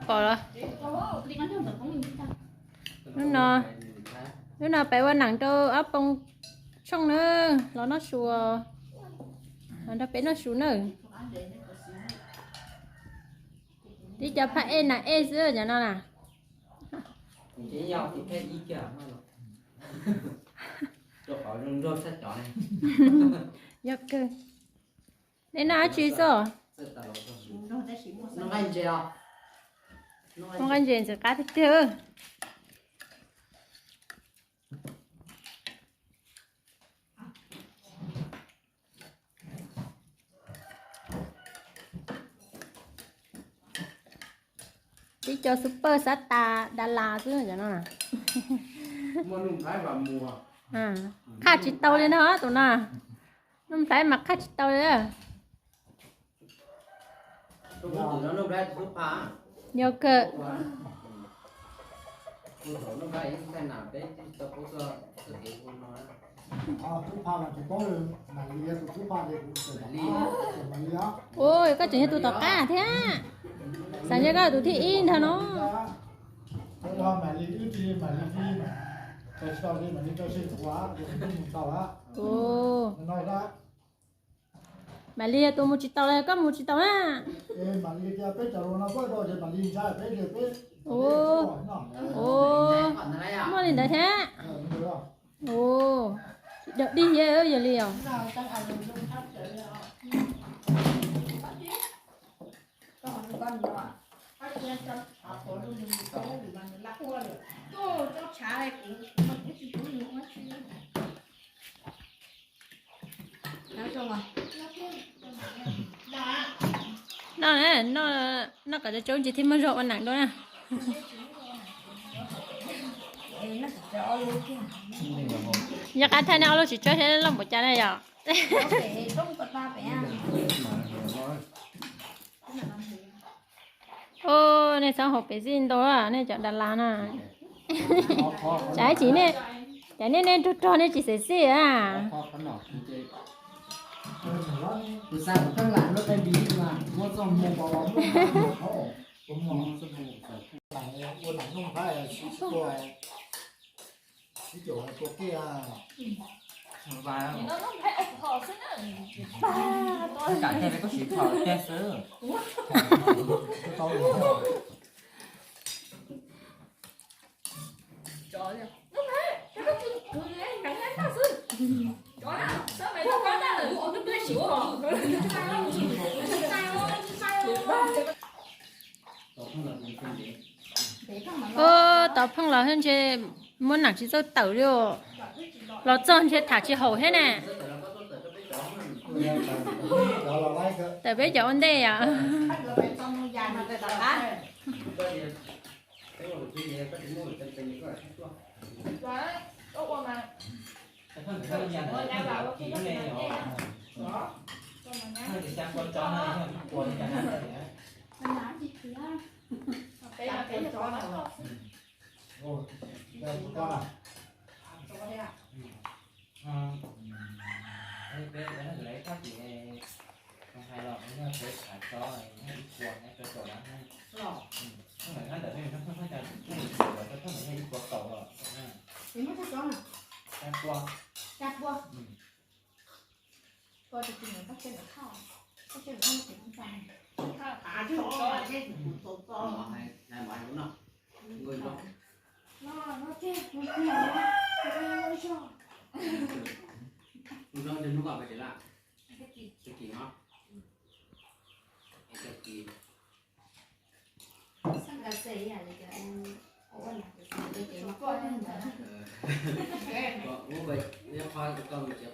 Pom los? Hnub no, hnub no peb ua neem rau ob phooj ywg na, los noj su, los nrog peb noj su na. Tib co phaj ej nas ej xwb cov no na. Yog kawg. Nej noj dab tsi xwb? Noj nqaij ntses, ntxim qab tiag tiag. Tib co super xav tas Dalas xwb cov no. Qhaj tsis tau li no tus no. Nuj Nplhaib mas qhaj tsis tau li. Yog kawg. Ua, koj tseem yog tus tom qab thiab. Xav ntshe koj tus thib ib ntag no. Ua, Malis yog tus mus tsis taus los yog koj mus tsis taus na? Ua, ua, muaj li ntawd thiab. Ua, tsis dog dig thiab yog li os. Noj, noj kom tsaus ntsis thiaj muaj zog ua neem dua na. Yog qab thaij nej ob lub tsis tsob thiab loj npaum cas na yom? Ua, nej txhob haus pem xij ntau, nej cov Dalas na. Tsam ib chim, tsam nej, nej rog rog nej tsis xev xij a. Ua, tau pheej los ntshe muab neem tsis txawj tawm li. Los txog ntshe tham tsis haum thiab na. Tawm peb cov ua ntej yom.